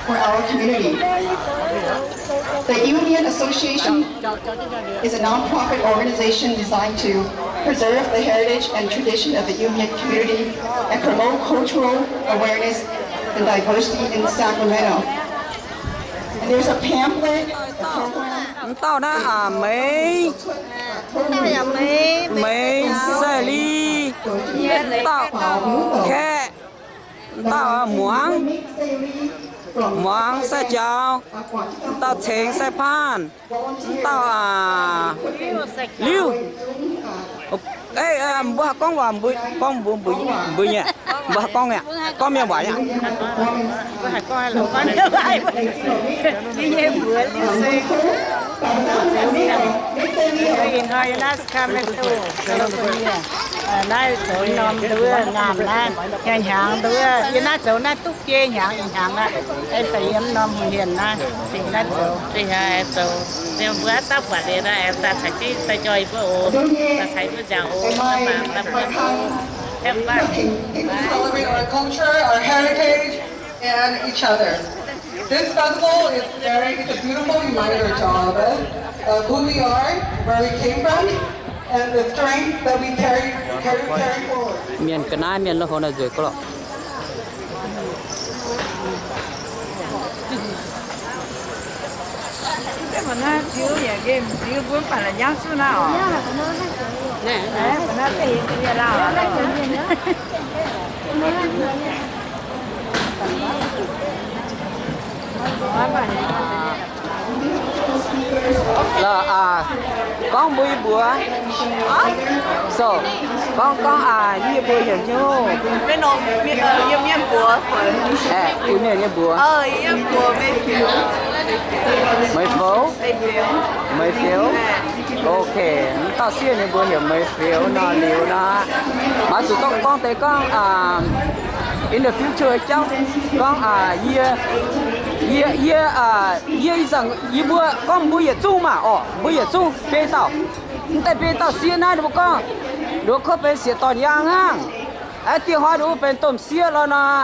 for our community. The Iu Mien Association is a non-profit organization designed to preserve the heritage and tradition of the Iu Mien community and promote cultural awareness and diversity in Sacramento. And there's a pamphlet, a program. Mv dauh naaiv, aa, Meix, Meix Sai Li, mv dauh Kaeqv, mv dauh Muangz, Muangz Sai Jaux, mv dauh Ceng Sai Paanh, mv dauh, aa, Liuh. Ei, mbuo haih gorngv waac, mbuo gorngv mbuo, mbuo, mbuo nyei, mbuo haih gorngv nyei, gorngv mienh waac nyei. Ih hnoi yie naaiv Sacramento, naaiv zoux norm nduov ngaamc naaiv, hnyangx-hnyangx nduov, yie naaiv zoux naaiv duqv biei hnyangx, ih hnyangx aqv. Aengx daaih yiem norm hungh hienh naaiv, naaiv zoux. Ih hnoi zoux, mbuo daav buatc liuz naaiv, daaih caux jienv daaih njoih mbuo oc, daaih caux mbuo nziaauc oc, daaih mangc daaih mbuo oc. Have fun. Celebrate our culture, our heritage, and each other. This festival is very, it's a beautiful reminder to all of us of who we are, where we came from, and the strength that we carry, carry, carry forward. Mienh ga'naaiv mienh lo hov naaiv nzueic ga'lorqc. La'aa, gorngv mbuo yie mbuox. So, gorngv, gorngv aa, yie mbuo heuc hnyouv. Aeqv, Iu-Mienh nyei mbuox. Meih Fioux? Meih Fioux? Ok, mv dauh sieqv ninh mbuo heuc Meih Fioux nor liuz nor, maiv zuqc gorngv, gorngv deix gorngv, in the future jauv gorngv, yie, yie, yie, yie ih zanc yie mbuo gorngv mbuo yietc zungv maah orqc, mbuo yietc zungv biei dauh. Mv deix biei dauh sieqv naaiv ninh mbuo gorngv, ninh mbuo kov benx sieqv dorn yaang hnangv. Aeqv, dieh hnoi ninh mbuo benx domh sieqv lorqc nor,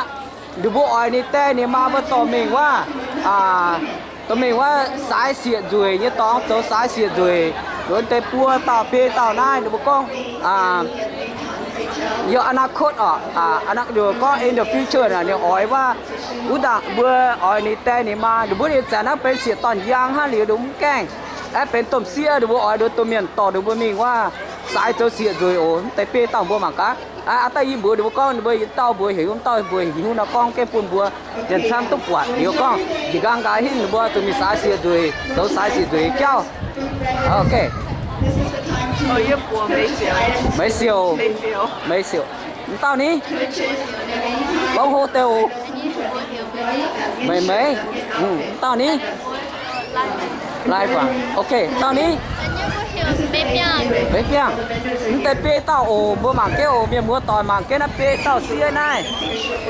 ninh mbuo oix ninh die ninh maa mbuo dorh mingh wuov, dorh mingh wuov saaix sieqv nzueic nyei dorngx, zoux saaix sieqv nzueic. Ninh mbuo deix buo dauh biei dauh naaiv ninh mbuo gorngv, yiem อนาคต orqc, ninh mbuo gorngv in the future naaic, ninh oix wuov, wuov ndaangc mbuo oix ninh die ninh maa, ninh mbuo ninh zanc naaiv benx sieqv dorn yaang hnangv liuz ninh mbuo mv gaengh. Aeqv, benx domh sieqv ninh mbuo oix ninh mbuo domh mienh dorh ninh mbuo mingh wuov saaix zoux sieqv nzueic oc. Mv deix biei dauh mbuo mangc gaax. Aa, daaih yie mbuox ninh mbuo gorngv, ninh mbuo yietc dauh mbuox heuc, wuov dauh mbuox heuc, naaiv gorngv jienv bun mbuo mienh camv duqv buatc. Liuz gorngv njiec nqaang nqaaix hingv ninh mbuo zuqc mingh saaix sieqv nzueic, zoux saaix sieqv nzueic jauv. Ok. Meih Siouc, Meih Siouc, mv dauh ni? Gorngv hlo deix oc. Meih Meix, mv dauh ni? Lai Fangx. Ok, dauh ni? Meix Biangh. Mv deix biei dauh oc, mbuo mangc jienv oc, mienh muoz doic mangc jienv naaiv biei dauh sieqv naaiv.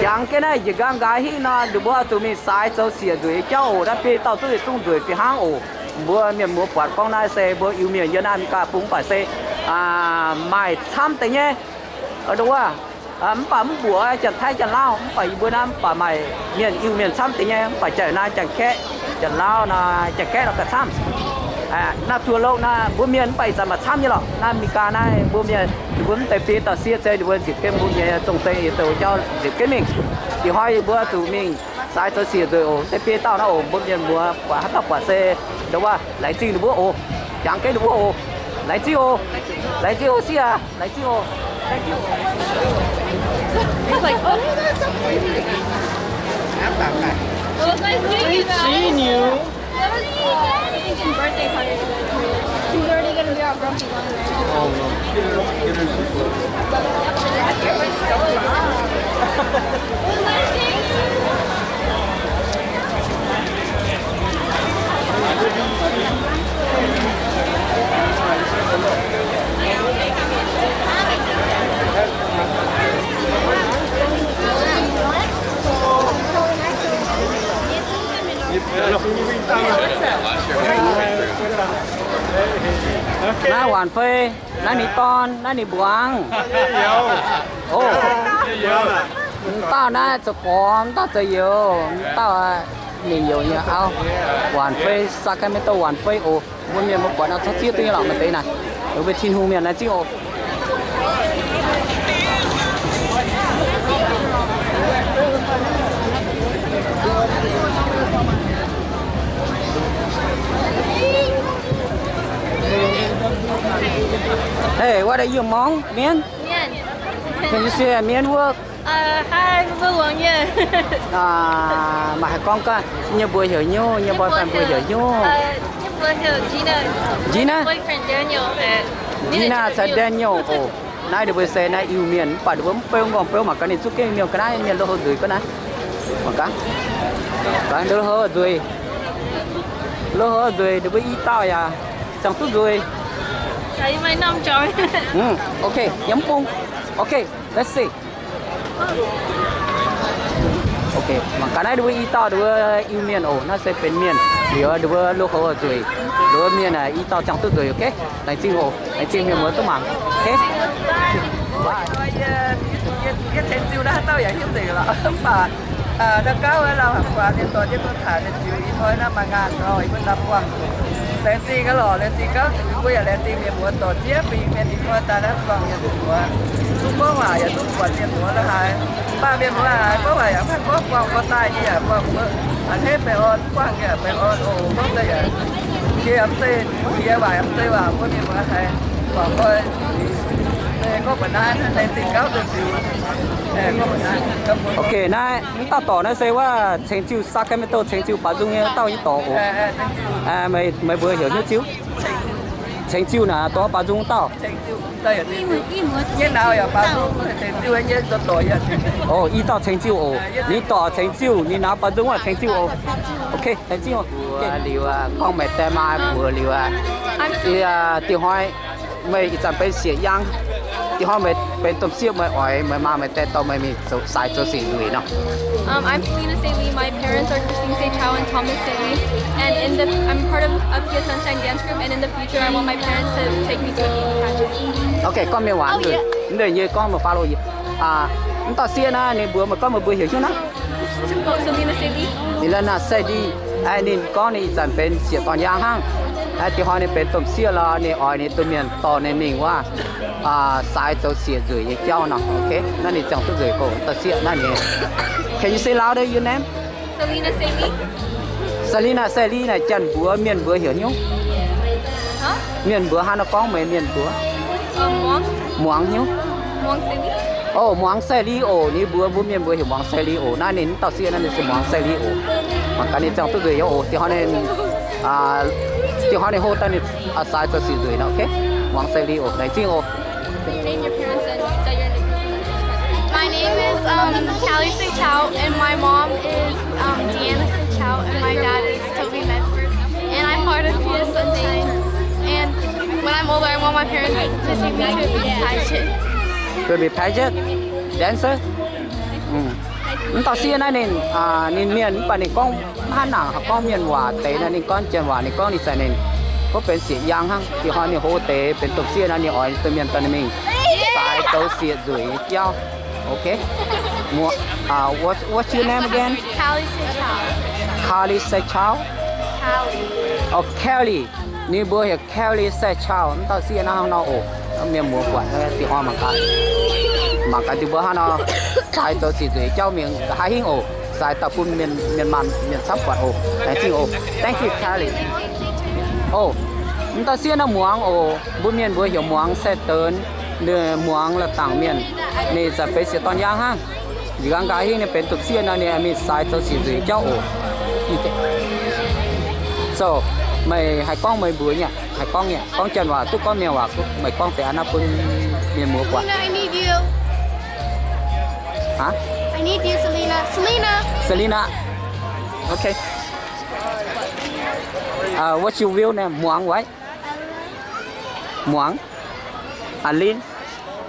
Jangx jienv naaiv njiec nqaang nqaaix hingv nor, ninh mbuo zuqc mingh saaix zoux sieqv nzueic jauv oc. Naaiv biei dauh zungv yietc zungv nzueic fih hnangv oc. Mbuo mienh muoz buatc gorngv naaiv se mbuo Iu-Mienh yiem naaiv America bung mv baac se maaih camv deix nyei. Wuov, mv baac mv mbuoqc Janx-Taiv Janx-Lauv, mv baac yie mbuo naaiv mv baac maaih mienh Iu-Mienh camv deix nyei, mv baac jaaix naaiv Janx-Kaeqv, Janx-Lauv naaiv, Janx-Kaeqv nor gauh camv. Naaiv tuo louh naaiv mbuo mienh mv baac ih zanc maaih camv nyei lorqc. Naaiv America naaiv mbuo mienh, ninh mbuo mv deix biei dauh sieqv zei ninh mbuo nzipc jienv mbuo nyei zong-zei yietc douc jauv nzipc jienv mingh. Ih hnoi yie mbuo zuqc mingh saaix zoux sieqv nzueic oc. Deix biei dauh naaiv oc, mbuo mienh muoz buatc haaix dauh buatc se ndongc wuov laengz zingh ninh mbuo oc. Jangx jienv ninh mbuo oc. Laengz zingh oc. Laengz zingh oc sieqv aac. Laengz zingh oc. Naaiv Waanc Fei, naaiv ninh dorn, naaiv ninh mbuangz. Oc, mv dauh naaiv zoux gorx, mv dauh zoux youz, mv dauh aqv. Mienh youz nyei auv, waanc fei, Sacramento waanc fei oc. Mbuo mienh mbuo buatc nor, caux ziex duqv nyei lorqc, maaih deix naaic, mbuo Tin-Hungh mienh naaiv zingv oc. Hey, what are you, Hmong? Mien? Mien. Can you say a Mien word? Hi, mbuo Hmong nyei. Maaih haaix gorngv gaax, yie mbuo heuc nyungc, yie mbuo fai mbuo heuc nyungc. Gina? Gina caux Daniel oc. Naaiv ninh mbuo se naaiv Iu-Mienh, mv baac ninh mbuo mv beu nqorngv beu, mangc gaax ninh zungv gengh mienh ga'naaiv, mienh lo houv nzueic ga'naaiv. Mangc gaax, lo houv nzueic, lo houv nzueic, ninh mbuo i dauh yaac ziangh duqv nzueic. Okay, yiem bung. Okay, let's see. Okay, mangc gaax naaiv ninh mbuo i dauh ninh mbuo Iu-Mienh oc. Naaiv se benx mienh liuz ninh mbuo lo houv nzueic, ninh mbuo mienh i dauh ziangh duqv nzueic. Okay, laengz zingh oc, laengz zingh mienh muoz duqv mangc. Okay. Yie ceng ziuh naaiv haaix dauh yaac hiuv nzengc lorqc, mv baac ndau gauv wuov lauh hanc guaax mienh dorh jienv mbuo taaix nyei ziux ih hnoi naaiv maaih ngaanh taux yie mbuo ndau buangh. Laengz zingh gaax lorqc, laengz zingh gauh zuqc, mbuo yaac laengz zingh mienh muoz dorh ziex fingx mienh ih hnoi daaih naaiv buangh mienh muoz. Zungv gorngv waac yaac zungv buatc mienh muoz la'haaix. Mv baac mienh muoz haaix gorngv waac yaac mv haih gorngv, buangh gorngv daaih nyei yaac buangh mbuo a'hneiv baengh orn, mv buangh yaac baengh orn oc. Gorngv daaih yaac jiex mv zeiz jiex, waac mv zeiz waac, mbuo mienh muoz haiz guangc nqoi. Gorngv mbuox naaiv, laengz zingh gauh zuqc. Okay, naaiv mv dauh dorc naaiv se wuov ceng ziuh, Sacramento ceng ziuh baaux nzung nyei dauh nyei dorc oc. Meih mbuo heuc hnyouv ziuh? Ceng ziuh naaic dongh baaux nzung dauh. Oc, i dauh ceng ziuh oc. Ninh dorc ceng ziuh, ninh naaiv baaux nzung wuov ceng ziuh oc. Okay, laengz zingh oc. Mbuox liuz, gorngv meih die maa mbuox liuz, dieh hnoi meih ih zanc benx sieqv yaangh, dieh hnoi meih benx domh sieqv, meih oix meih maa meih die dorh meih mingh saaix zoux siec nzueic nor? Um, I'm Selena Seli. My parents are Christine Seichao and Thomas Seli. And in the, I'm part of a P S Sunshine dance group, and in the future, I want my parents to take me to a beauty pageant. Okay, gorngv mienh waac. Mv deix yie gorngv meih follow yie. Mv dauh sieqv naaiv ninh mbuox meih gorngv meih mbuo heuc hnyouv naaiv? Selena Seli. Selena Seli. Ninh gorngv ninh ih zanc benx sieqv dorn yaangh hnangv. Dieh hnoi ninh benx domh sieqv lorz ninh oix ninh domh mienh dorh ninh mingh wuov saaix zoux siec nzueic nyei jauv nor. Okay, naaiv ninh ziangh duqv nzueic gorngv dauh sieqv naaiv ninh. Can you say louder your name? Selena Seli. Selena Seli naaic janx mbuox mienh mbuox heuc hnyouv? Mienh mbuox hnangv nor gorngv meih mienh mbuox muangx hnyouv. Oc, Muangx Seli oc. Ninh mbuox mbuo mienh mbuox heuc Muangx Seli oc. Naaiv ninh dauh sieqv naaiv ninh se Muangx Seli oc. Mangc gaax ninh ziangh duqv nzueic nyei oc. Dieh hnoi ninh, dieh hnoi ninh hlo daaih ninh saaix zoux siec nzueic nor. Okay, Muangx Seli oc. Laengz zingh oc. My name is um, Callie Seichao, and my mom is um, Deanna Seichao, and my dad is Toby Medford. And I'm part of P S Sunshine. And when I'm older, I want my parents to take me to a beauty pageant. Beauty pageant? Dancer? Mv dauh sieqv naaiv ninh, ninh mienh mv baac ninh gorngv maiv hnangv naaic gorngv mienh waac deix naaiv, ninh gorngv janx waac, ninh gorngv ninh zanc ninh gorngv benx sieqv yaangh hnangv. Dieh hnoi ninh hlo deix benx domh sieqv naaiv, ninh oix domh mienh dorh ninh mingh saaix zoux siec nzueic nyei jauv. Okay. What's your name again? Callie Seichao. Callie Seichao? Oh, Callie. Ninh mbuo heuc Callie Seichao. Mv dauh sieqv naaiv hnangv nor oc. Mienh muoz buatc diuh hnoi mangc gaax, mangc gaax diuh mbuo hnangv nor saaix zoux siec nzueic jauv mingh nqa'haav hingv oc. Saaix dauh bun mienh, mienh maanh mienh camv buatc oc. Laengz zingh oc. Thank you, Callie. Oc, mv dauh sieqv naaiv Muangx oc. Mbuo mienh mbuo heuc Muangx Sai-Deix. Ninh Muangx La'dangc mienh. Ninh zanc benx sieqv dorn yaangh hnangv. Nqa'haav hingv ninh benx domh sieqv nor, ninh mingh saaix zoux siec nzueic jauv oc. So, meih haih gorngv meih mbuox nyei, haih gorngv nyei, gorngv janx waac duqv, gorngv mienh waac duqv, meih gorngv deix hnangv naaiv bun mienh muoz buatc. Selena, I need you. Huh? I need you, Selena. Selena. Selena. Okay. Uh, what's your real name? Muangx, right? Muangx? Alin?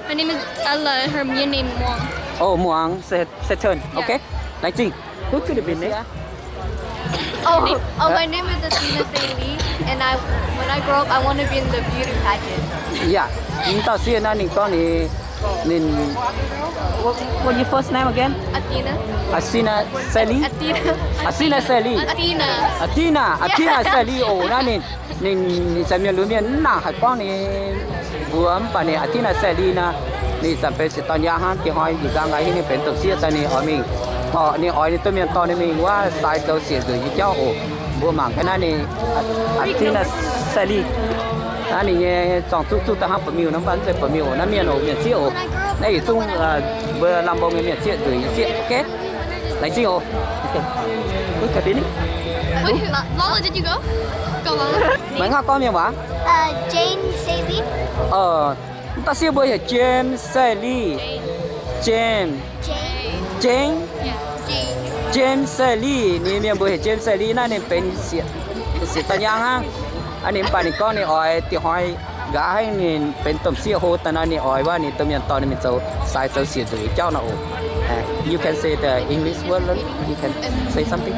Her name is Ella and her Mien name Muangx. Oh, Muangx. Say, say turn. Yeah. Okay. Laengz zingh. Who could it be next? Oh, oh, my name is Athena Faye Lee, and I, when I grow up, I want to be in the beauty pageant. Yeah. Mv dauh sieqv naaiv ninh gorngv ninh Ninh, what, what your first name again? Athena. Athena Sally? Athena. Athena Sally. Athena. Athena, Athena Sally oc. Naaiv ninh, ninh, ninh se mienh lunx mienh mv nangc haaix gorngv ninh mbuox, mv baac ninh Athena Sally naaiv, ninh zanc benx sieqv dorn-yaangh hnangv. Diex hnoi njiec nqaang nqaai hingv ninh benx domh sieqv daaih ninh oix mingh, orqc, ninh oix ninh domh mienh dorh ninh mingh wuov sai zoux sieqv nzueic nyei jauv oc. Mbuo mangc gaax naaiv ninh Athena Sally. Naaiv ninh nyei zorng-zuqv zuqv daaih hnangv ba'miuh nor, mv baac mv zeiz ba'miuh oc. Naaiv mienh oc, mienh sieqv oc. Naaiv yietc zungv mbuo Lamh Mbong nyei mienh sieqv, nzueic nyei sieqv. Okay. Laengz zingh oc. Wait, Lo-, Lola, did you go? Go, Lola. Meih ngauh gorngv mienh waac? Uh, Jane Sally. Mv dauh sieqv mbuo heuc James Sally. Jane. Jane. Jane. James Sally. Ninh mienh mbuo heuc James Sally naaiv ninh benx sieqv, sieqv dorn-yaangh hnangv. Ninh mv baac ninh gorngv ninh oix diex hnoi nqa'haav hingv ninh benx domh sieqv hlo daaih nor ninh oix wuov ninh domh mienh dorh ninh mingh zoux sai zoux sieqv nzueic jauv nor oc. You can say the English word, you can say something.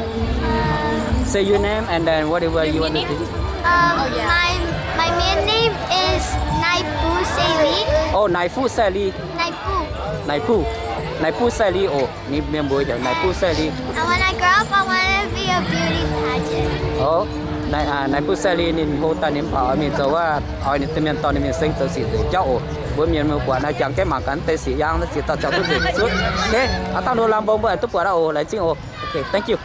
Say your name and then whatever you want to say. Um, my, my maiden name is Naifu Sally. Oh, Naifu Sally. Naifu. Naifu. Naifu Sally oc. Ninh mienh mbuo heuc Naifu Sally. And when I grow up, I wanna be a beauty pageant. Oc, Naifu Sally ninh hlo daaih ninh mv baac oix mingh zoux wuov, oix ninh domh mienh dorh ninh mingh seng zoux sieqv nzueic jauv oc. Mbuo mienh mbuo buatc naaiv jangx gaeqv mangc gaax deix sieqv yaangh naaiv sieqv dauh ziangh duqv nzueic sutv. Okay, aav dangh nduov Lamh Mbong mbuo aengx duqv buatc aqv oc. Laengz zingh oc. Okay, thank you.